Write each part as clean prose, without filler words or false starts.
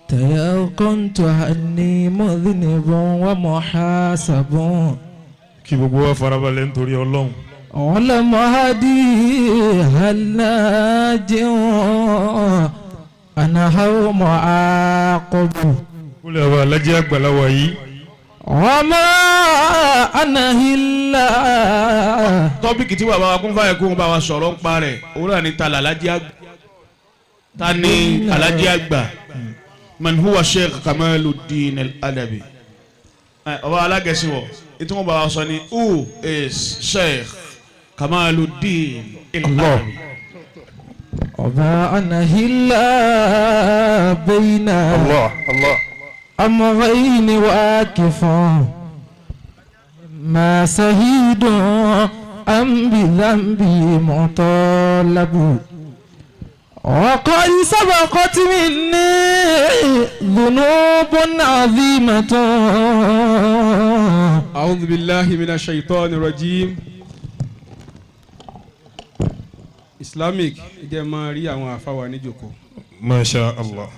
تيقنت أني مذنب ومحاسب. Kí gbogbo wa farabalẹ̀ nítorí Ọlọ́run. ولم أدري هل ناج أنا أو معاقب. Kúlẹ̀ wa alájẹ́ àgbàlawa yìí. وما أنا إلا. Topic tí bàbá wa kún fáyẹ̀ kó ń bá wa sọ̀rọ̀ ń pa rẹ̀, òun náà ni ta làlájì àgbà, ta ni alájì àgbà, man huwa Sheikh Kamaluddin Al-Adabi. Ọba alágẹ̀sìwọ̀ ètò wọn bá wa sọ ni, who is Sheikh Kamaluddin Al-Adabi? وما أنا إلا بين Allah Allah. أمرين واقف، ما سهيد أم بذنبي مطالب، وقد سبقت مني ذنوب عظيمة. أعوذ بالله من الشيطان الرجيم. Islamic jẹ́ máa rí àwọn àfáwà níjòkó. Masha Allah.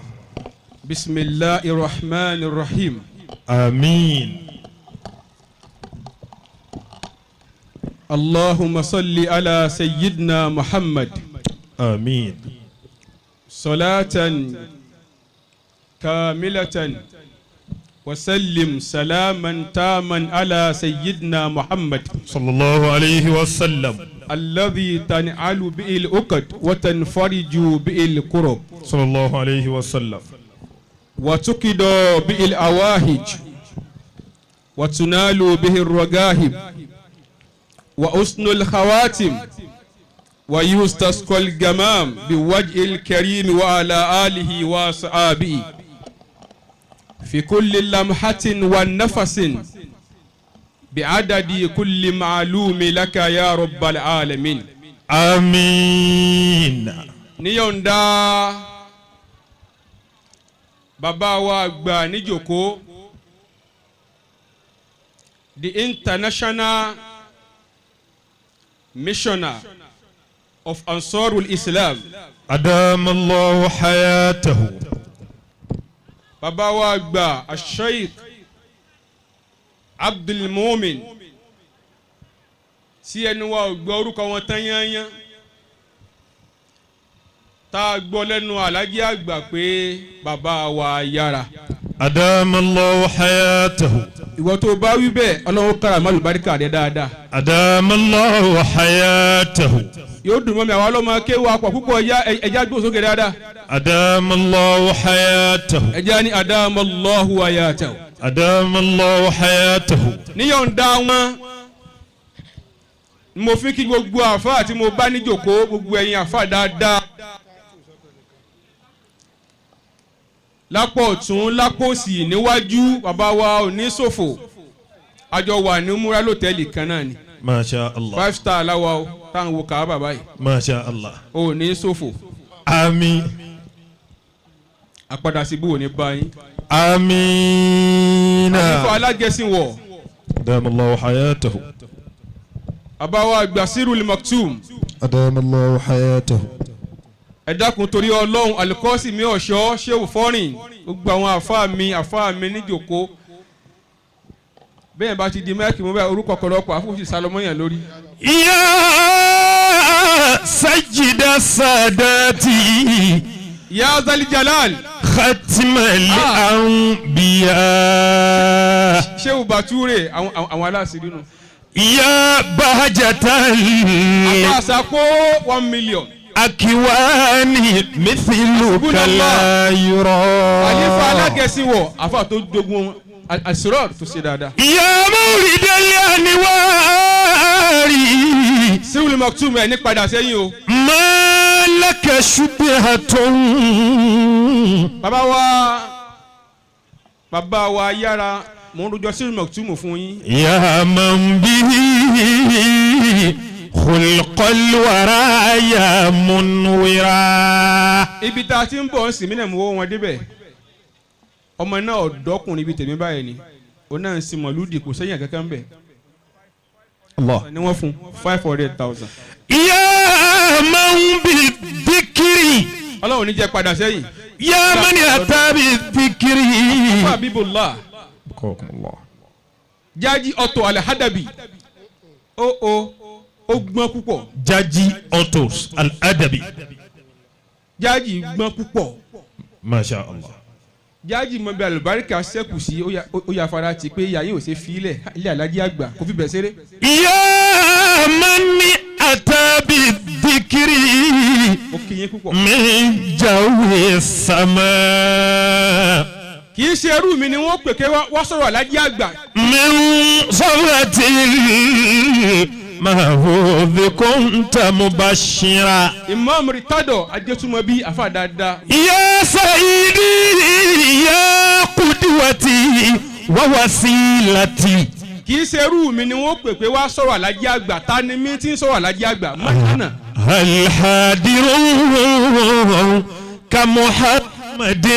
Bisimilahi rahman rahim. Amiin. Allahumma salli ala sayyidina Muhammad. Amiin. Salatan kamilatan wasallim salaman taman ala sayyidina Muhammad. Sallallahu alayhi wa sallam. الذي تنعل به العقد وتنفرج به الكرب. Sallallahu alayhi wa sallam. وتقد به الأواهج وتنال به الرغاهب وحسن الخواتم ويستسقى الغمام بوجه الكريم وعلى آله وأصحابه في كل لمحة ونفس بعدد كل معلوم لك يا رب العالمين. Amiin. Níyọ̀ǹda bàbá wa àgbà níjòkó, the international missioner of Ansarul Islam. Adama Allahu hayatahu. Bàbá wa àgbà Asheikh Abdulmumin, tí ẹnu wa ò gbọ́ orúkọ wọn tán yányán, tá a gbọ́ lẹ́nu alájí àgbà pé bàbá wa yára. Adama Allahu hayatahu. Ìwọ tó bá wí bẹ́ẹ̀, Ọlọ́run kára má lùbáríkà rẹ dáadáa. Adama Allahu hayatahu. Yóò dùn mọ́ mi, àwọn ọlọ́mọ kéwà pọ̀ púpọ̀, ẹja gbó sókè dáadáa. Adama Allahu hayatahu. Ẹja ní adamallahu hayatahu. Adama Allahu hayatahu. Níyọ̀ǹda wọn mo fi kí gbogbo àfáà tí mo bá níjòkó, gbogbo ẹ̀yin àfáà dáadáa, lápò ọ̀tún, lápò òsì, níwájú, bàbá wa ò ní ṣòfò, àjọ wà ní múra lọ́tẹ̀ẹ̀lì kan náà ni. Masha Allah. Five star láwa o, táwọn wo kàá bàbá yìí. Masha Allah. Ò ní ṣòfò. Àmín. Àpadà síbú ò ní bá yín. Amiina. Àyífọ alágẹ̀sìn wọ̀. Adama Allahu hayatahu. Bàbá wa àgbà Sirul Maktum. Adama Allahu hayatahu. Ẹ dákun torí Ọlọ́run, alikọ́sì mi ọ̀ṣọ́ ṣéwù fọ́rìn, gbogbo àwọn àfáà mi níjòkó, bẹ́ẹ̀ bá ti di mẹ́kì mú bẹ́ẹ̀, orúkọ ọ̀pọ̀lọpọ̀ àfọwọ́sì Salomonian lórí. Ya sajida sadati. Ya Zal Jalal. Khatimal anbiya. Ṣéwù Bature, àwọn aláṣírí nù. Ya bahajatal. Àbá àṣàkó 1 million. Akiwani mithiluka la yura. Àlefa alágẹ̀sìn wọ̀, àfa tó dogun àṣírọ̀ tó ṣe dáadáa. Ya mawridal anwari. Sirul Maktum, ẹ̀ ní padà sẹ́yìn o. Ma laka shubhatun. Bàbá wa yára, mò ń rojọ́ Sirul Maktum fún yín. Ya man bihi khulqal wara ya munwira. Ibi tá a ti ń bọ̀ ń sìn mí náà, mo wọ́ wọn débẹ̀, ọmọ náà ọ̀dọ́kùnrin ibi tèmi báyìí ni òun náà ń sin mọ̀lúdì, kò sẹ́yìn kankan bẹ̀. Allah. Ni wọ́n fún 500,000. Ya man Ọlọ́run ní jẹ́ padà sẹ́yìn. يا من أتى بالذكر. Fún Abibullah Jaji Ọ̀tọ̀ Alhadabi, ó gbọ́n púpọ̀. Jaji Autos Al-Adabi. Jaji gbọ́n púpọ̀. ما شاء الله. Jaji mọ bí alùbáríkà sẹ́kù sí, ó yà fara ti pé yàyí ò ṣe fi ilé alájí àgbà kò fi bẹ̀ ṣeré. يا من أتى بالذكر Ó kí yín púpọ̀. من جو السماء. Kì í ṣe ẹrú mi ni wọ́n pè ké wá sọ̀rọ̀ alájí àgbà. من صورة المهوذ كنت مبشرا. Imam Ritado Ajẹ́túmọ̀bí, afa dáadáa. يا سيدي، يا قدوتي ووسيلتي. Kì í ṣe ẹrú mi ni wọ́n pè pé wá sọ̀rọ̀ alájí àgbà. Ta ni mí tí ń sọ̀rọ̀ alájí àgbà mọ́tánà? الحاضر كمحمد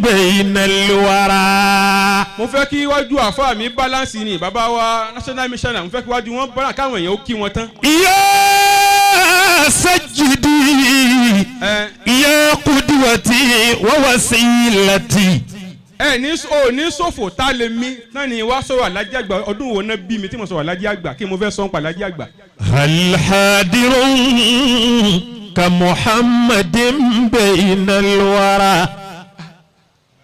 بين الورى. Mo fẹ́ kí iwájú àfa mi balance ni bàbá wa national missioner. Mo fẹ́ kí iwájú wọn bára káwọn èèyàn ó kí wọn tán. يا سيدي، ẹ يا قدوتي ووسيلتي. Ẹ ní ò ní sòfò. Tá lè mi náà ni wá sọ̀rọ̀ alájí àgbà? Ọdún wo náà bí mi tí mo sọ̀rọ̀ alájí àgbà? Kí mo fẹ́ sọ̀ ń pa alájí àgbà? هل حاضر كمحمد بين الورى؟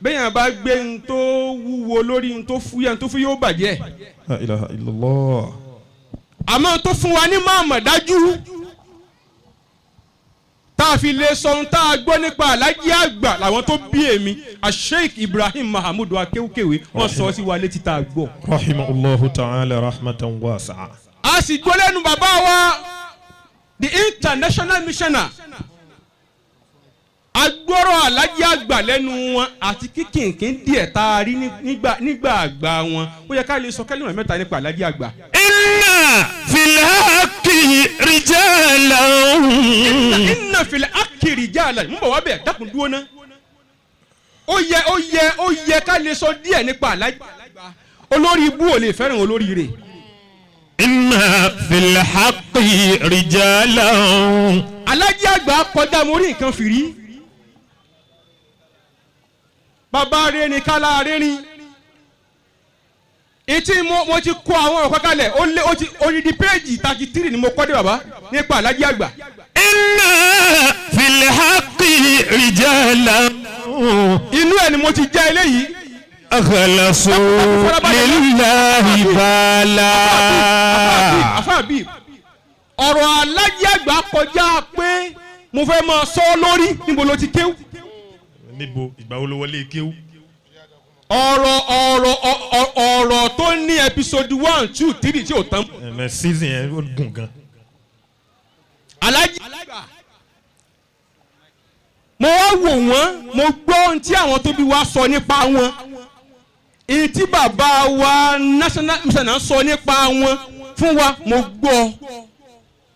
Bẹ́yàn bá gbé n tó wúwo lórí n tó fúyẹ́, n tó fúyẹ́ ó bàjẹ́. لا إله إلا الله. Àmọ́ tó fún wa ní máàmọ̀ dájú tá a fi lè sọ ohun tá a gbọ́ nípa alájí àgbà làwọn tó bí èmi, Sheikh Ibrahim Mahamud Akéwkéwé, wọ́n sọ sí wa létí tá a gbọ́. رحمه الله تعالى رحمة واسعة. A sì gbọ́ lẹ́nu bàbá wa, the international missioner, agbọ́rọ̀ alájí àgbà lẹ́nu wọn àti kíkìnkín díẹ̀ tá a rí nígbà àgbà wọn, ó yẹ ká lè sọ kẹ́lìmọ̀ mẹ́ta nípa alájí àgbà. إن في الحق رجالا. إن في الحق رجالا. Ń bọ̀ wá bẹ̀, dákun dúró ná. Ó yẹ ká lè sọ díẹ̀ nípa alájí àgbà. Olórí ibú ò lè fẹ́ràn olórí rẹ̀. إن في الحق رجالا. Alájí àgbà kọjá mo rí nǹkan fìrí. Bàbá rẹ̀ kálá rẹ̀ etí mo ti kó àwọn ọ̀rọ̀ kalẹ̀, ó lé ó ti odidi péèjì 33 ni mo kọ́ dé, bàbá, nípa alájí àgbà. إن في الحق رجالا. Inú ẹ̀ ni mo ti jẹ́ eléyìí. أخلصوا لله بالا. Àfàbí ọ̀rọ̀ alájí àgbà kọjá pé mo fẹ́ máa sọ ọ́ lórí níbo ló ti kéwú. Níbo, ìgbà wo ló wọlé kéwú? Ọ̀rọ̀ tó ní episode 1, 2, 3 tí ò tán. Ẹ̀mẹ̀ season yẹn ó gùn gan. Alájí àgbà, mo wá wò wọ́n, mo gbọ́ ohun tí àwọn tó bí wa sọ nípa wọn, èyí tí bàbá wa national mission sọ nípa wọn fún wa, mo gbọ́.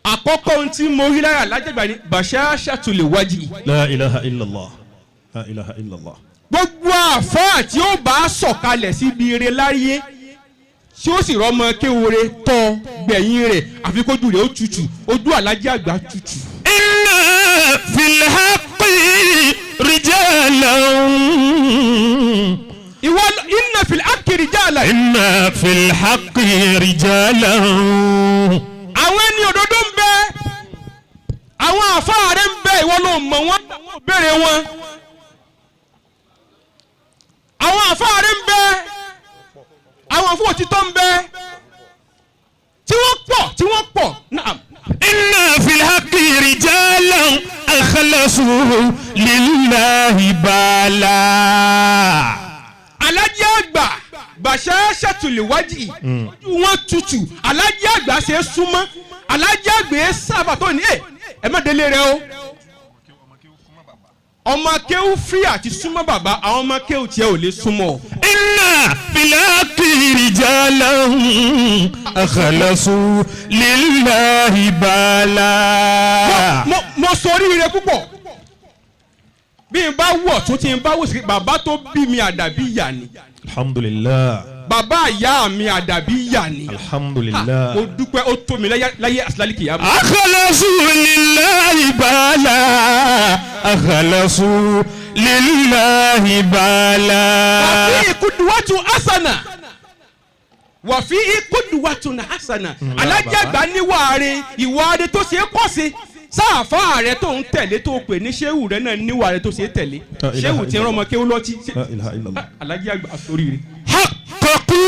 Àkọ́kọ́ ohun tí mo rí lára alájí àgbà ni بشاشة الوجه. لا إله إلا الله، لا إله إلا الله. Gbogbo àfáà tí ó bá sọ̀kalẹ̀ síbi ire láyé, tí ó sì rọ́mọ kéwore tọ́ gbẹ̀yìn rẹ̀, àfi kójú rẹ̀ ó tutù. Ojú alájí àgbà tutù. إن في الحق رجالا. Ìwọ إن في الحق رجالا. إن في الحق رجالا. Àwọn ẹni òdodo ń bẹ, àwọn àfáà rẹ̀ ń bẹ, ìwọ ló mọ̀ wọ́n, béèrè wọn. Àwọn àfáà rẹ̀ ń bẹ, àwọn fún òtítọ́ ń bẹ tí wọ́n pọ̀, tí wọ́n pọ̀ náà. إن في الحق رجالا أخلصوا لله بالا. Alájí àgbà بشاشة الوجه, ojú wọn tutù. Alájí àgbà ṣe é súnmọ́. Alájí àgbà ẹ sábà tó ní ẹ ẹ má délé rẹ o. Ọmọ akéwù free àti súnmọ́ bàbá, àwọn ọmọ akéwù tiẹ̀ ò lè súnmọ́ ọ. إن في الحق رجالا أخلصوا لله بالا. Mo sọ oríire púpọ̀ bí n bá wọ̀ tó tí n bá wò sí bàbá tó bí mi, àdàbí ìyá ni. الحمد لله. Bàbá ìyá mi, àdàbí ìyá ni. الحمد لله. Mo dúpẹ́, ó tó mi láyé àsìlálì kìyàmù. أخلصوا لله بالا. أخلصوا لله بالا. وفي قدوة حسنة wàfi kódùwàtún hasana alájàgbá níwàre ìwàre tó ṣe é kọ́ sí sáàfà rẹ tó ń tẹ̀lé tó pè ní ṣéwù rẹ náà níwàre tó ṣe é tẹ̀lé ṣéwù tí ń rán ọmọ kéwú lọ́tí alájàgbá sórí rẹ. haqqaqu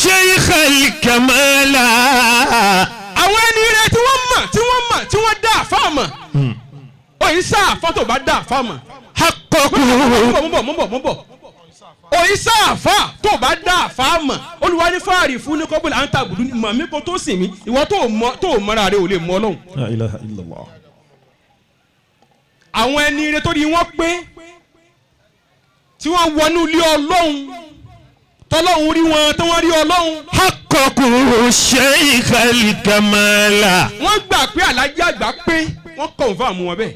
shaykh al-kamala. Àwọn ẹni rẹ tí wọ́n mọ̀ tí wọ́n mọ̀ tí wọ́n dá àfà mọ̀ òyìn sáàfà tó bá dá àfà mọ̀. Haqqaqu. Mọ̀ mọ̀ mọ̀ mọ̀ òyìn sáàfà tó bá dá àfà mọ̀ olùwà ní fáàrí fún ní kọ́bùlà à ń ta àbùdú mọ̀ mí kó tó sìn mí ìwọ tó mọ́ra rẹ ò lè mọ Ọlọ́run. La ilaha illallah. Àwọn ẹni rẹ tó di wọ́n pé tí wọ́n wọnú ilé Ọlọ́run tọ́lọ́run rí wọn tí wọ́n rí Ọlọ́run. Haqqaqu shaykh al-kamala. Wọ́n gbà pé alájí àgbà pé wọ́n kọ̀ǹfàmù wọn bẹ́ẹ̀.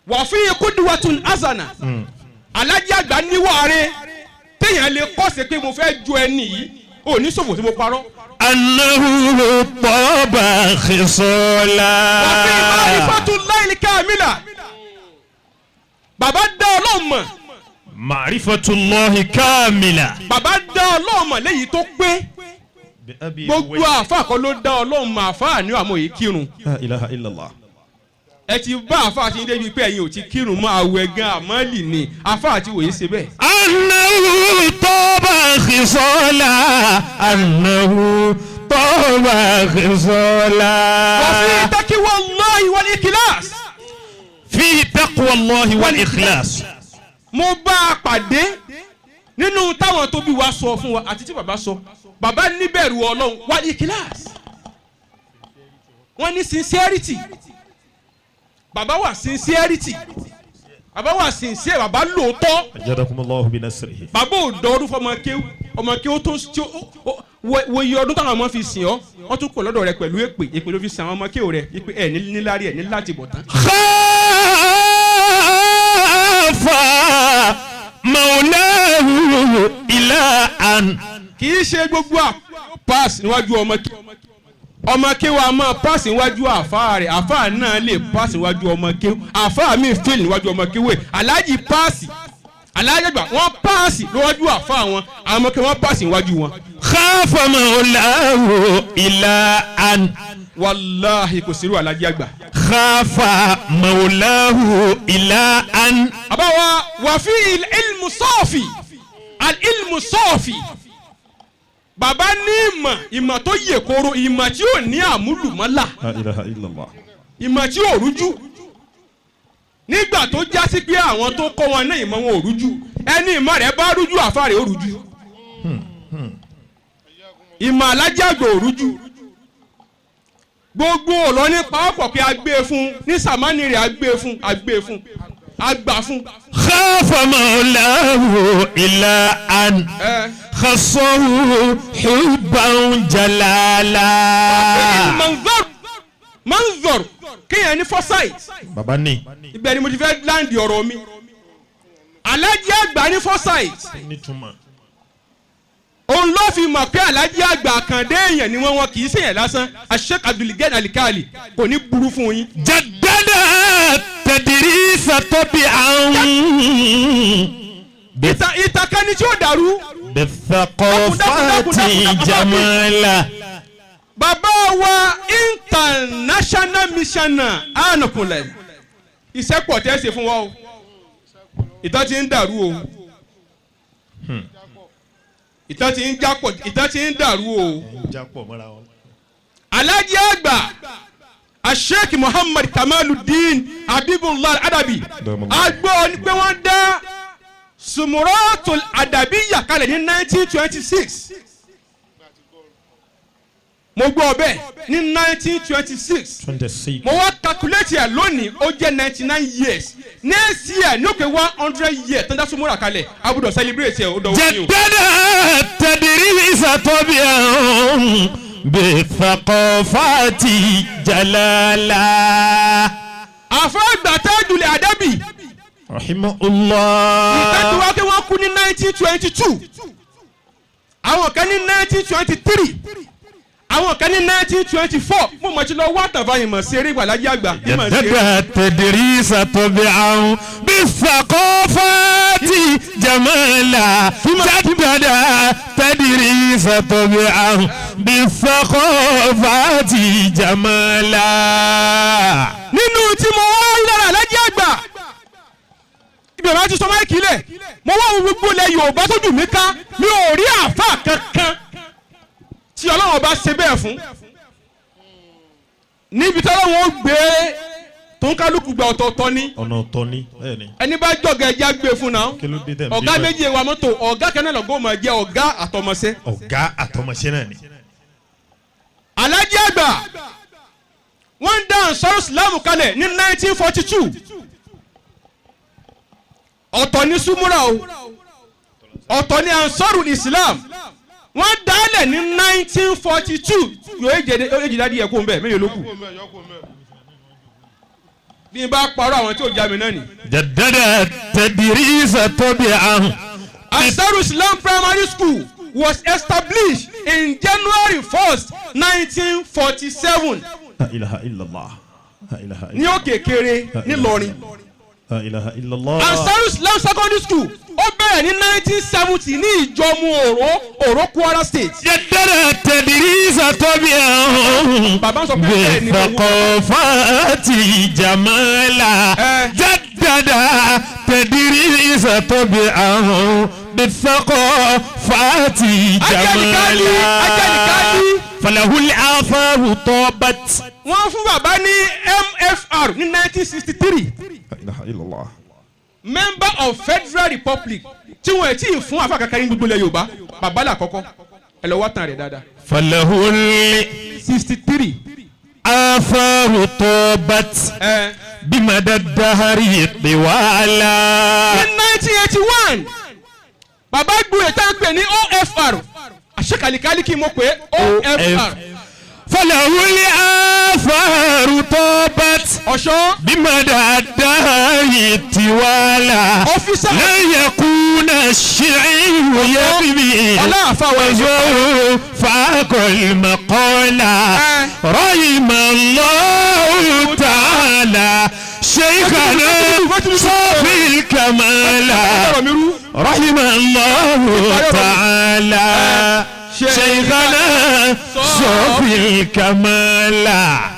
Wà fún kúdùwàtún azana alájí àgbà níwàre téèyàn lè kọ́sẹ̀ pé mo fẹ́ ju ẹni yìí ò ní ṣòfò tí mo parọ́. Annahu taba khisala. Wà fún ma'rifatullahi kamila bàbá dá Ọlọ́run mọ̀. Ma'rifatullahi kamila. Bàbá dá Ọlọ́run mọ̀ léyìí tó pé gbogbo àfa kan ló dá Ọlọ́run mọ̀ àfa ní àmọ́ yìí kírun. La ilaha illallah. Ẹ ti bá àfa àti débi pé ẹ̀yin ò ti kírun mọ́ àwẹ̀ gan àmọ́lì ni àfa àti wòye ṣe bẹ́ẹ̀. Annahu taba khisala. Annahu taba khisala. Wa fi taqwallahi wal ikhlas. Fi taqwallahi wal ikhlas. Mo bá a pàdé nínú táwọn tó bí wa sọ fún wa àti tí bàbá sọ bàbá níbẹ̀rù Ọlọ́run wal ikhlas. Wọ́n ní sincerity bàbá wà sincerity bàbá wà sincere bàbá lóòótọ́. Ajadakumullahu bi nasrihi. Bàbá ò dọ́ọdún fún ọmọ kéwú ọmọ kéwú tó wo iye ọdún táwọn ọmọ fi sìn ọ́ wọ́n tún kọ̀ lọ́dọ̀ rẹ pẹ̀lú èpè èpè ló fi sìn àwọn ọmọ kéwú rẹ èpè ẹ̀ níláàrí ẹ̀ ní láti bọ̀ tán. Khafa maulahu ila an. Kì í ṣe gbogbo à pass níwájú ọmọ kéwú ọmọ kéwú a máa pass níwájú àfáà rẹ̀ àfáà náà lè pass níwájú ọmọ kéwú àfáà mi fail níwájú ọmọ kéwú ẹ̀ aláàjì pass aláàjì àgbà wọ́n pass níwájú àfáà wọn àwọn ọmọ kéwú wọ́n pass níwájú wọn. Khafa maulahu ila an. Wàláhì kò sírú aláàjì àgbà. Khafa maulahu ila an. Àbáwá wàfí ilmu sọ́ọ̀fì al-ilmu sọ́ọ̀fì bàbá ní ìmọ̀ ìmọ̀ tó yè koro ìmọ̀ tí ò ní àmúlùmọ́là. La ilaha illallah. Ìmọ̀ tí ò rújú nígbà tó já sí pé àwọn tó kọ́ wọn náà ìmọ̀ wọn ò rújú ẹni ìmọ̀ rẹ̀ bá rújú àfa rẹ̀ ò rújú ìmọ̀ alájàgbò ò rújú gbogbo ọ̀lọ́ nípa ọ̀pọ̀ pé a gbé e fún ní sàmánì rẹ̀ a gbé e fún a gbé e fún a gbà fún. Khafa maulahu ila an. Khassahu hubban jalala. Manzor manzor kéèyàn ní foresight. Bàbá ní. Ibẹ̀ ni mo ti fẹ́ láǹdì ọ̀rọ̀ mi. Alájí àgbà ní foresight. Nítumọ̀. Òun ló fi mọ̀ pé alájí àgbà àkàndé èèyàn ni wọ́n wọn kì í ṣèyàn lásán. Sheikh Abdulgani Alikali kò ní burú fún yín. Jaddada tadrisa tabi'an. Ìtàn ni tí ó dàrú. Bithaqafati jamala. Bàbá wa international missioner ànàkùnlẹ̀ iṣẹ́ pọ̀ tẹ́ ṣe fún wa o ìtàn ti ń dàrú o ìtàn ti ń jápọ̀ ìtàn ti ń dàrú o. Alájí àgbà Sheikh Muhammad Kamaluddin Habibullah Adabi a gbọ́ pé wọ́n dá Sumuratul Adabiyya kalẹ̀ ní 1926 mo gbọ́ bẹ́ẹ̀ ní 1926 mo wá calculate ẹ̀ lónìí ó jẹ́ 99 years next year ní òkè 100 years tó ń dá Sumura kalẹ̀ a gbọ́dọ̀ celebrate ẹ̀ ó dọ̀wọ́ ní o. Jaddada tadrisa tabi'an bithaqafati jalala. Àfọ̀gbà Tajul Adabi Rahimahullah. Ìtẹ́jú wa pé wọ́n kú ní 1922 àwọn kan ní 1923 Àwọn kan ní 1924. Mo mọ̀ tí lọ wá tàfà ìmọ̀ sí eré ìgbàlájì àgbà. Ìmọ̀ sí eré. جدد تدريس طبعا بالثقافات جمالا جدد تدريس طبعا بالثقافات جمالا. Nínú tí mo wá rí lára Alájí Àgbà, ibi ọ̀rọ̀ ti sọ mic lẹ̀, mo wá wo gbogbo ilẹ̀ Yorùbá tó dùn mí ká, mi ò rí àáfà kankan tí Ọlọ́run bá ṣe bẹ́ẹ̀ fún níbi tí Ọlọ́run ó gbé tó ń kálukú gba ọ̀tọ̀ọ̀tọ̀ ni. Ọ̀nà ọ̀tọ̀ ni, bẹ́ẹ̀ ni. Ẹni bá jọ̀gá, ẹja gbé fún náà. Kí ló dé tẹ̀ ń bí Ọ̀gá bẹ́ẹ̀? méjì wa mọ́tò, ọ̀gá kan náà lọ́gọ́ máa jẹ́ ọ̀gá àtọmọṣẹ́. Ọ̀gá àtọmọṣẹ́ náà ni. Alájí Àgbà, wọ́n ń dá Ansar Islam kalẹ̀ ní 1942. Ọ̀tọ̀ ní Súmúrà o, ọ̀tọ̀ ní Ansarul Islam. Wọ́n dálẹ̀ ní 1942. Yóò èjì dádì ẹ̀ kó ń bẹ̀ mẹ́yìn ló kù. Bí n bá parọ́, àwọn tí ò já mi náà nì. جدد تدريس طبعا. Ansarul Islam Primary School was established in January 1st, 1947 لا إله إلا الله، لا إله ní Òkè Kéré nílọrin. لا إله إلا الله. Ansarul Islam Secondary School, ó bẹ̀rẹ̀ ní 1970 ní Ìjọ̀mú Òró, Òró, Kwara State. جدد تدريس طبعا Bàbá ń sọ pé bẹ́ẹ̀ ni owó. بالثقافات جمالا. Eh. جدد تدريس طبعا بالثقافات Ajalikali, جمالا. ajalikali. فله الآثار طابت. Wọ́n fún bàbá ní MFR ní 1963. لا إله إلا الله. Member of Federal Republic tí wọ́n ẹ̀ tí ì fún àfa kankan ní gbogbo ilẹ̀ Yorùbá, bàbá là kọ́kọ́. Ẹ lọ wá tán rẹ̀ dáadáa. فله 63. الآثار طابت Ẹ. بمدى الدهر طوالا. Ní 1981, bàbá gboyè tá à ń pè ní OFR àṣekàlíkálí, kí n mọ̀ pé OFR. فله الآثار طابت Ọ̀ṣọ́. بمدى الدهر طوالا. Officer. لا يكون الشعر يبني Ọlá àfàwọ̀ ẹ̀ṣọ́. فاق المقالة. Eh. رحم الله تعالى شيخنا صافي الكمال. Ọ̀rọ̀ mi rú. رحم الله تعالى شيخنا صافي الكمال.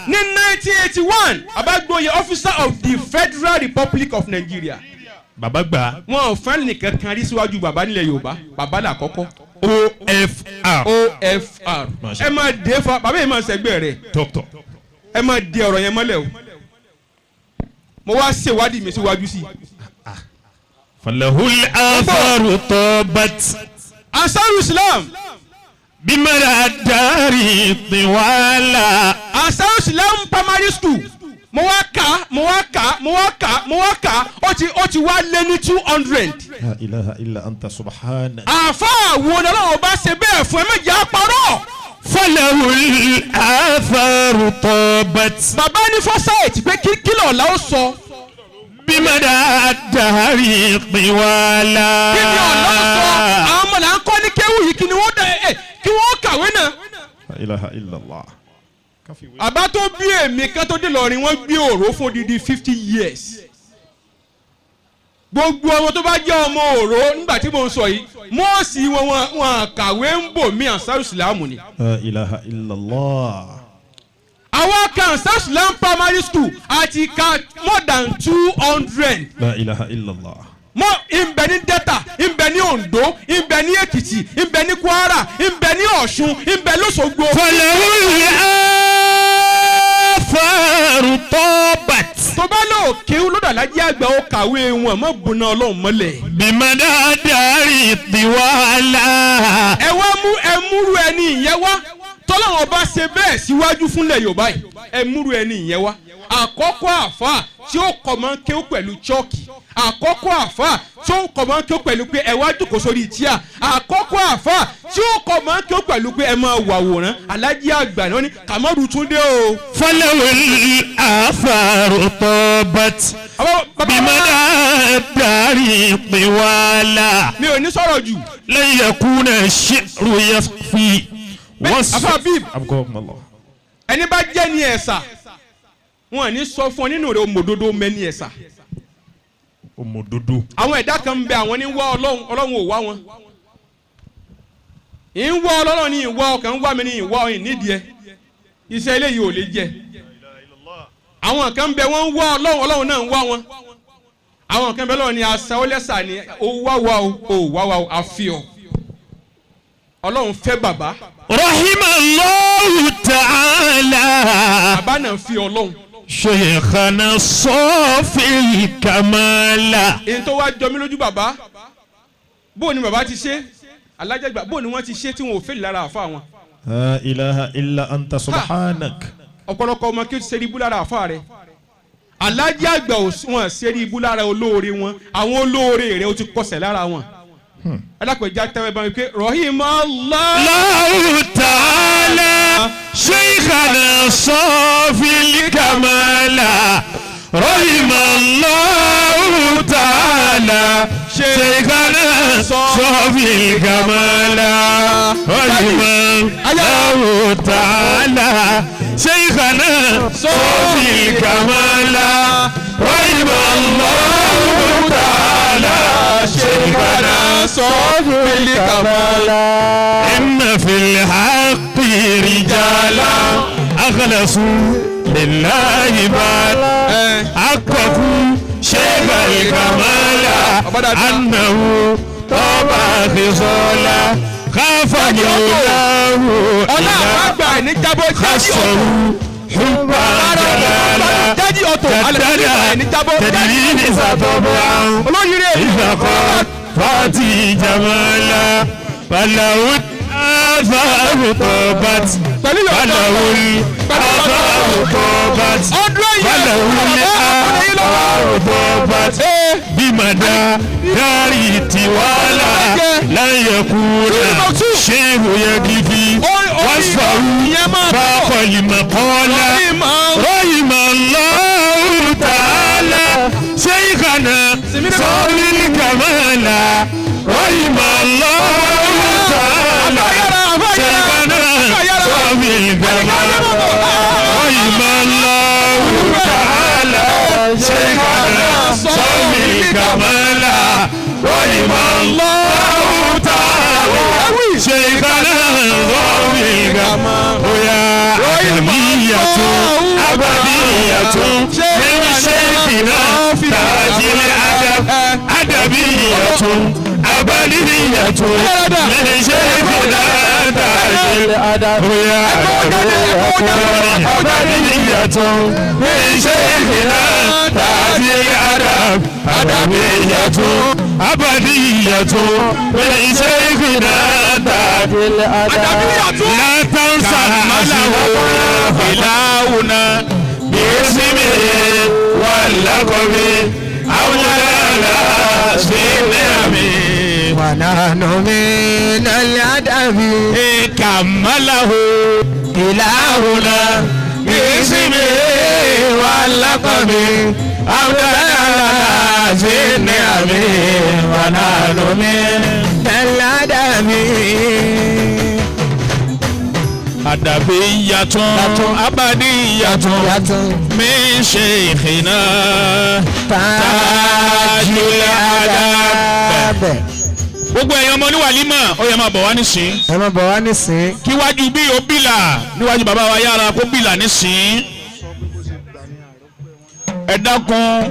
Ní 1981, bàbá gboyè Officer of the Federal Republic of Nigeria. Bàbá gbà. Wọn ò fẹ́ nìkan kan rí síwájú bàbá nílẹ̀ Yorùbá, bàbá là kọ́kọ́. OFR. OFR. Masha. Ẹ máa dé fa bàbá yìí máa ṣẹgbẹ́ rẹ̀. Doctor. Ẹ máa di ọ̀rọ̀ yẹn mọ́lẹ̀ o. Mo wá ṣèwádìí mi síwájú sí i. فله الآثار طابت Ansarul Islam بمدى الدار طوالا. Ansarul Islam Primary School, mo wá kà, mo wá kà, mo wá kà, mo wá kà, ó ti wá lé ní 200. لا إله إلا أنت سبحانك. Àáfàá wo ni Ọlọ́run bá ṣe bẹ́ẹ̀ fún? Ẹ méjì á parọ́. فله الآثار طابت Bàbá ní foresight pé kí kílọ̀ ọ̀la ó sọ. بمدى الدهر طوالا. Kí ni ọ̀la ó sọ? Àwọn ọmọ là ń kọ́ ní kéwù yìí, kí ni wọ́n dẹ̀ ẹ̀ kí wọ́n kàwé náà. لا إله إلا الله. Àbá tó bí èmi kan tó dé lọrin, wọ́n gbé Òró fún odidi 50 years. Gbogbo ọmọ tó bá jẹ́ ọmọ Òró nígbà tí mo ń sọ yìí, mọ́ọ̀sì wọn kàwé ń bò mí, Ansar Islam ni. لا إله إلا الله. Àwọn kan Ansar Islam Primary School àti ka more than 200. لا إله إلا الله. Mọ ìbẹ ní Delta, ìbẹ ní Ondo, ìbẹ ní Èkìtì, ìbẹ ní Kwara, ìbẹ ní Ọ̀ṣun, ìbẹ lọ́sọ̀gbọ̀. فله الآثار طابت Tó bá lọ kéwú lọ́dọ̀ Alájí Àgbà, ó kàwé wọn mọ́ bùnà Ọlọ́run mọ́lẹ̀. بمدى الدهر طوالا. Ẹ wá mú, ẹ múrú ẹni ìyẹn wá tọ́lọ́wọ́n bá ṣe bẹ́ẹ̀ síwájú fúnlẹ̀ Yorùbá yìí. Ẹ múrú ẹni ìyẹn wá. Àkọ́kọ́ àfáà tí ó kọ̀ mọ́ kéwú pẹ̀lú chọ́ọ̀kì, àkọ́kọ́ àfáà tí ó kọ̀ mọ́ kéwú pẹ̀lú pé ẹ wá jókòó sórí tíà, àkọ́kọ́ àfáà tí ó kọ̀ mọ́ kéwú pẹ̀lú pé ẹ máa wàwòrán, Alájí Àgbà ni. Wọ́n ní Kàmọ́rù Túndé o. فله الآثار طابت بمدى الدهر طوالا. Mi ò ní sọ̀rọ̀ jù. لن يكون الشعر يصفي Afa bíb. أبقاكم الله. Ẹni bá jẹ́ ní ẹ̀sà, wọn ní sọ fún ọ nínú rẹ òmòdodo mẹ́ni ẹ̀sà. Òmòdodo. Àwọn ẹ̀dá kan ń bẹ, àwọn ní wá Ọlọ́run, Ọlọ́run ò wá wọn. Ì ń wá Ọlọ́run ní ìwá ọkàn ń wá mi ní ìwá ọyìn nídìí ẹ iṣẹ́ eléyìí ò lè jẹ. Àwọn kan ń bẹ, wọ́n ń wá Ọlọ́run, Ọlọ́run náà ń wá wọn. Àwọn kan bẹ lọ́wọ́ ni asa ó lẹ́sà ni ó wá wa o, ó wá wa o, àfi ọ Ọlọ́run fẹ́ bàbá. رحم الله تعالى Bàbá náà fi Ọlọ́run. شيخنا الصافي الكمال. Èyí tó wá jọ mí lójú, bàbá, bó ni bàbá ti ṣe alájàgbà, bó ni wọ́n ti ṣe tí wọn ò fẹ́ lára àfa wọn? لا إله إلا أنت سبحانك. Ọ̀pọ̀lọpọ̀ ọmọ kí o ti ṣe ibú lára àfa rẹ̀. Alájà àgbà ò wọn ṣe ibú lára olóore wọn. Àwọn olóore rẹ̀ ó ti kọsẹ̀ lára wọn. Alákọ̀ọ́jà tẹ́wẹ́ bá mi pé rahim Allah. الله تعالى شيخنا صافي الكمال، رحم الله تعالى شيخنا صافي الكمال، رحم الله تعالى شيخنا صافي الكمال، رحم الله تعالى شيخنا صافي الكمال. إن في الحق رجالا أخلصوا لله بعد حققوا شيخ الكمال أنه طاب خصالا خاف مولاه. Ọlá إلى àwọn àgbà ní jábọ́ jáde خصه ọ̀tọ̀. حب جلالا. Jáde ọ̀tọ̀ alẹ́ ní jábọ́. تدري طبعا Olóyìnrè. إذا قال فاتي جمالا فلو الآثار طابت Pẹ̀lú ìyọ̀tọ̀. فلو الآثار طابت Ọdún yìí. فلو الآثار طابت بمدى دار توالا لا يكون شيء يكفي وصفه فاق المقالة. رحم الله تعالى شيخنا صار الكمال، رحم الله تعالى شيخنا صار الكمال، رحم الله تعالى شيخنا صار الكمال، رحم الله تعالى شيخنا صار الكمال. يا أدمية أبدية من شيخنا تاج الأدب، أدبية أبدية من شيخنا تاج الأدب، يا أبدية من شيخنا تاج الأدب، أدبية أبدية من شيخنا تاج Àdàbíyà tún. لا تنسى إلهنا باسمه واللقب أو لا سنعمه. ونحن من الأدب. كمله إلهنا باسمه واللقب أو لا سنعمه ونحن من الأدب. أدبية أبدية من شيخنا تاج الأدب. Gbogbo ẹ̀yin ọmọ oníwàlímọ̀, ó yẹ máa bọ̀ wá nísìn. Ẹ máa bọ̀ wá nísìn. Kíwájú bí ó bìlà níwájú bàbá wa, yára kó bìlà nísìn. Ẹ dákun.